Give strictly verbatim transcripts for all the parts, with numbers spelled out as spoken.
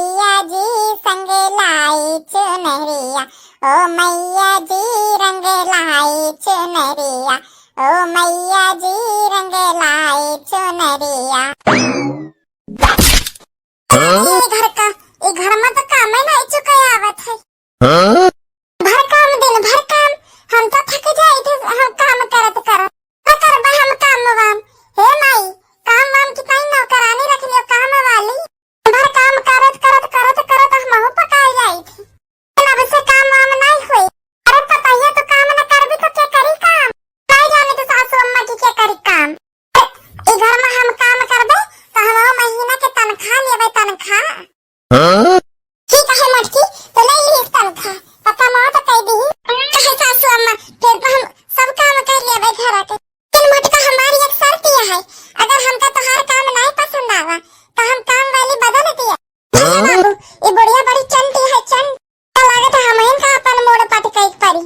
मैया जी संग लाई चुनरिया, ओ मैया जी रंग लाई चुनरिया, ओ मैया जी रंग लाई चुनरिया। हाँ? ई घर का, ई घर में तो कामे नहीं चुका आवत है। हाँ? भर काम दिन भर काम, हम तो थक जाई थे, हम काम करत करत। का करबा हम काम वाम? हे माई, काम वाम की ताई नौकरानी रख लियो काम वाली। भर काम करत करत करत करत हम हूँ पकाई जाई थे। अब से काम वाम नहीं होई। अरे पतोहिया तो काम न करबी तो के करी काम? नहीं जाने तो सासू अम्मा की के करी काम। ई घर में हम काम करबे तो हम महीना के तनख्वाह लेबे, तनख्वाह। हाँ? ठीक है मोटकी, तो ले ली तनख्वाह, पक्का मौत कह दी। कहे सासू अम्मा, फिर तो हम सब काम कर लेबे घर के। लेकिन मोटका, हमारी एक शर्त यह है, अगर हमका तोहार काम नहीं पसंद आवा तो हम काम वाली बदल दिया। हाँ? बाबू, ये बुढ़िया बड़ी चंटी है, चंट। तो लागत है हमहिन का अपन मोड़ पटकाई परी।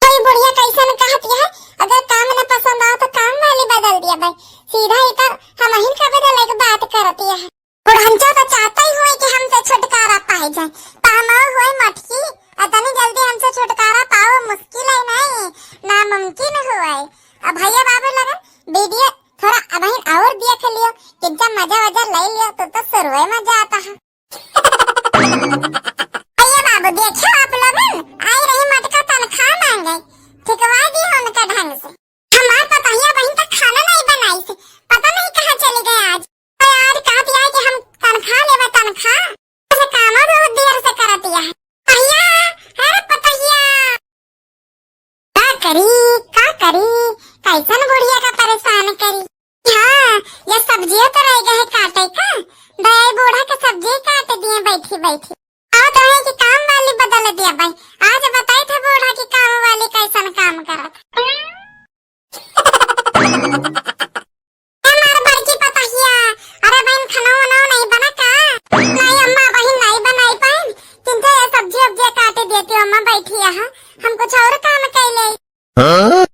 कोई बुढ़िया कैसन कहत है, अगर काम न पसंद आओ तो काम वाली बदल दिया भाई। सीधा ही तो हमहिन का बदले के बात करती है। बुढ़ंचा तो चाहता ही हुए कि हमसे छुटकारा पाए जाए, पामो हुए मटकी, अतनी जल्दी हमसे छुटकारा पाओ मुश्किल है नहीं, नामुमकिन हुए। अब भैया बाबू लगन वीडियो थोड़ा अबहिन और देख लियो, किंचा मजा वजा ले लियो तो, तो शुरुए मजा आता है। अरे बाबू, देखो आप लोगन, आई रही मटका तनख्वाह मांगे, ठिकवा दी उनका ढंग से। हमार पतोहिया बहिन तक खाना नहीं बनाई से, पता नहीं कहाँ चली गई आज। तो यार कहत है कि हम तनख्वाह लेबे, तनख्वाह। ऐसे कामो बहुत देर से करत है। पतोहिया, अरे पतोहिया। का करी, का करी, कैसन बुढ़िया का परेशान करी। हाँ, ये सब्जियों तो रह गए है काटे का, दया बूढ़ा के सब्जी काट दिए बैठी बैठी। आवत रहे कि काम वाली बदल दिया भाई, आज बताई था बूढ़ा की काम वाली कैसन काम करत। ए मार बड़की पतोहिया, अरे बहन, खाना वाना नहीं बना का? नहीं अम्मा, बहन नहीं बनाई पाइन, किंतु ये सब्जी उब्जी काटे देती हो अम्मा, बैठी यहाँ, हम कुछ और काम कर ले। हाँ?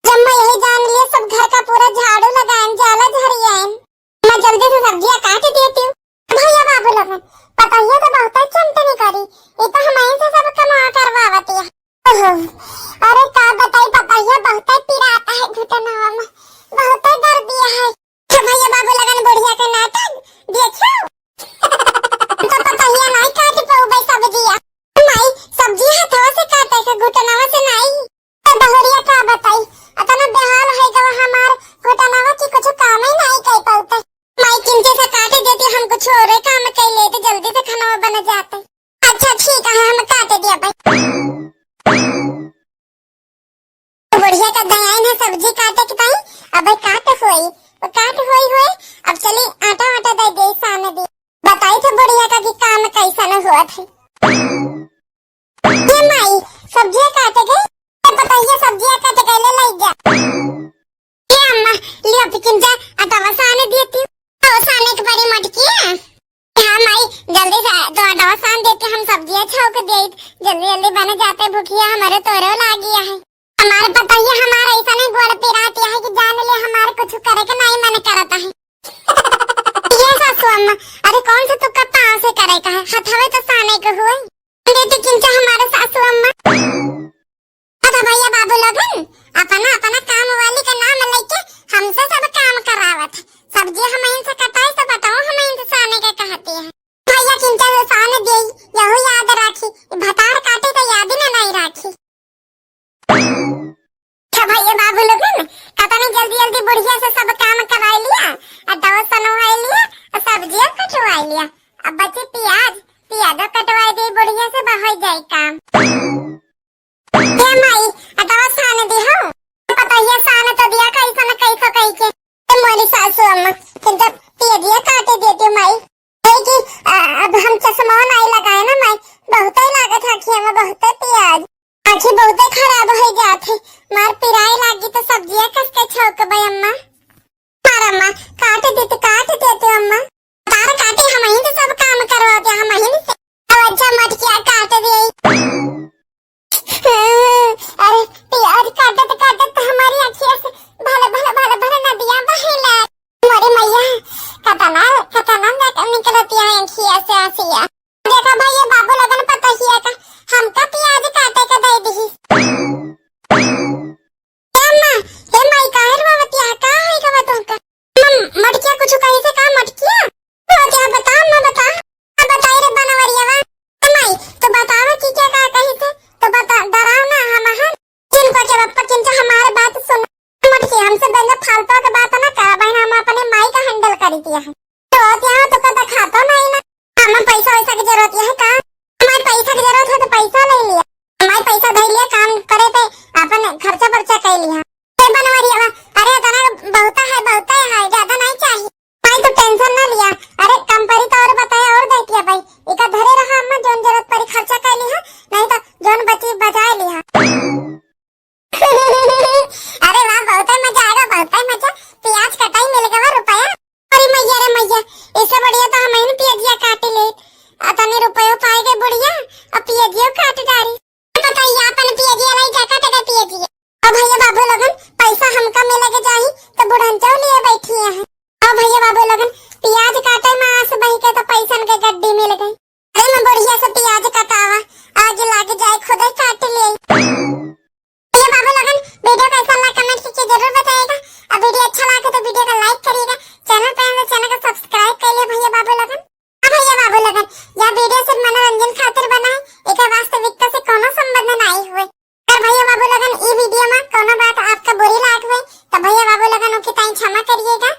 जब मैं यही जान लिया, सब घर का पूरा झाड़ू लगाएन, जाला झरियाएन, मैं जल्दी से सब्जियाँ काट देती हूँ। भैया बाबू लोगन, पतोहिया तो बहुत चंटनी करी, ये तो हमारे से सब कमा करवावती है। ओहो, अरे का बताई पतोहिया, बहुत पिराता है घुटनवा में, बहुत दर्द दिया है। तो भैया बाबू लगन बुढ़िया के नाटक देखो। तो पतोहिया नहीं काट पाऊबे सब्जिया। माई, सब्जी हथवा से काटे के घुटनवा से नहीं। तो बहुरिया का बताई, अतना बेहाल है गवा हमार घुटनवा की कुछ काम ही नहीं कर पाते। माई किंचे से काटे देती, हम कुछ और काम कर लेते, जल्दी से खाना बन जाते। अच्छा ठीक है, हम काट दिया भाई। बुढ़िया का दयान है सब्जी काटे के ताई, अब काट होई, वो काट होई होई, अब चली आटा वाटा दे दे सान दे। बताई थे बुढ़िया का कि काम कैसन हुआ थे। ये माई, सब्जियाँ काटे गई, ये पतोहिया सब्जियाँ काटे गई, ले लई जा। ए अम्मा, लियो पिकिन जा, अटवा साने दिए ती। अटवा साने के बड़ी मटकी है। हाँ माई, जल्दी से तो अटवा सान देती, हम सब्जियाँ छौंक देई, जल्दी जल्दी बन जाते, भुखिया हमारे तोरो लागी है। हमारे पतोहिया हमारे ऐसा नहीं गोड़ पिराती है कि जान ले हमारे कुछ करे के नहीं मन करता है। ये सासू अम्मा, अरे कौन सा तुक्का पाँव से करे का है, हथवे तो साने के हुए। बेटी किंचा हमारे सासू अम्मा। अरे भैया बाबू लोगन, अपना अपना काम वाली का नाम लेके हमसे सब काम करावत है। सब्जी हम इनसे कटाए तो बताओ हम इनसे साने के कहती है। भैया किंचा से सान दे, यहू याद राखी, भतार काटे तो याद ही ना नहीं राखी। अच्छा भैया बाबू लोगन, कतनी जल्दी जल्दी बुढ़िया से सब काम कराई लिया, आ दवा सनवाई लिया, आ सब्जियां कटवाई लिया। अब बचे प्याज, प्याजो कटवाई दे बुढ़िया से, बहाई जाए काम। ए माई, आ दवा सान दे हो। पतोहिया सान तो दिया कैसन कैसो कही के। ए मोरी सासू अम्मा, तुम तो प्याजिया काटे देती हो माई। ए कि, आ, अब हम चश्मा नहीं लगाए ना माई, बहुते लागत है आँखिया में, बहुते प्याज। आँखी बहुते खराब हो जात है, मार पिराए लागी तो सब्जियाँ कस के छौंकबे अम्मा। मार अम्मा, काट दे तो काट दे तो अम्मा। तार काटे हम ही तो सब काम करवाते हम ही से। अब अच्छा मटकिया काट दे। अरे प्याज काटत काटत हमारी आँखिया से भल भल भल भल नदिया बहे लाग। मोरे मैया, कतना, कतना निकलती है आँखिया से आँसिया। कीजिएगा।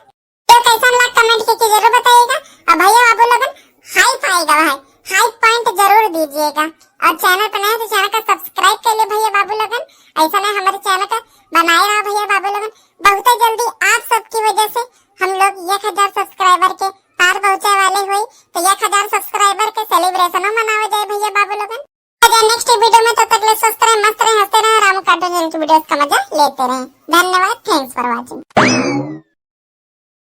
तो कैसन लगा comment करके जरूर बताइएगा। और भैया बाबू लोगन, हाई पाएगा भाई, हाई पॉइंट जरूर दीजिएगा। और चैनल पर नए हैं तो चैनल का सब्सक्राइब कर ले भैया बाबू लोगन। ऐसा नहीं हमारे चैनल का बनाए रहा भैया बाबू लोगन। बहुत ही जल्दी आप सबकी वजह से हम लोग एक हजार सब्सक्राइबर के पार पहुंचे वाले हुए। तो एक हजार सब्सक्राइबर के सेलिब्रेशनों मनावे जाए भैया बाबू लोगन। तो नेक्स्ट वीडियो में, तब तक ले स्वस्थ रहे, मस्त रहे, हंसते रहे, रामू कार्टून चैनल की वीडियोस का मजा लेते रहे। धन्यवाद, thanks for watching।